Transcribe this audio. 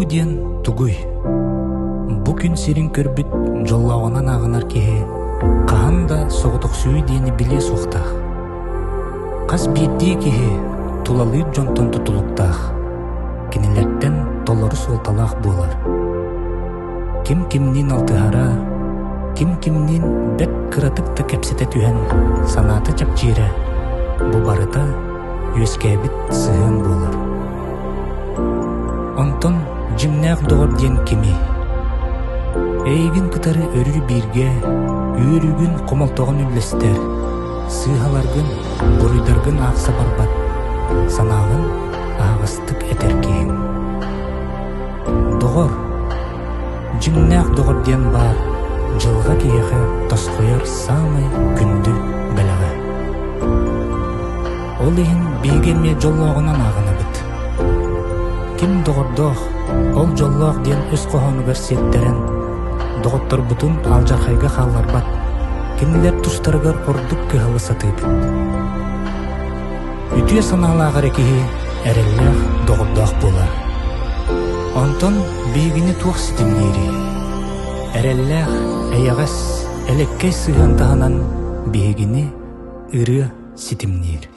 диэн тугуй? Бу күн сирин көрбүт дьоллооҕунан ааҕынар киһи хаһан да соҕотохсуйуу диэни билиэ суохтаах. Хас биирдии киһи тулалыыр дьонтон тутулуктаах, кинилэртэн толору суолталаах буолар. Ким кимниин алтыһара, ким кимниин бэрт кыратык да кэпсэтэ түһэн санаата чэпчиирэ, бу барыта үөскээбит сыһыан буолар. Онтон дьиҥнээх доҕор диэн кимий? Эйигин кытары өрүү бииргэ, үөрүүгүн хомолтоҕун үллэстэр, сыыһаларгын, буруйдаргын аахса барбат, санааҕын аһаҕастык этэр киһиҥ. Доҕор, дьиҥнээх доҕор диэн баар дьылҕа киһиэхэ тосхойор саамай күндү бэлэҕэ. Ол иһин биһиги эмиэ дьоллооҕунан ааҕынабыт. Ким доҕордоох, ол дьоллоох диэн өс хоһоонугар сиэттэрэн, доҕотторбутун алдьархайга хаалларбат, кинилэр тустарыгар ордук кыһалла сатыыбыт. Үтүө санаалаах эрэ киһи эрэллээх доҕордоох буолар. Онтон биһигини туох ситимниирий? Эрэллээх, эйэҕэс, элэккэй сыһыан таһынан биһигини ырыа ситимниир.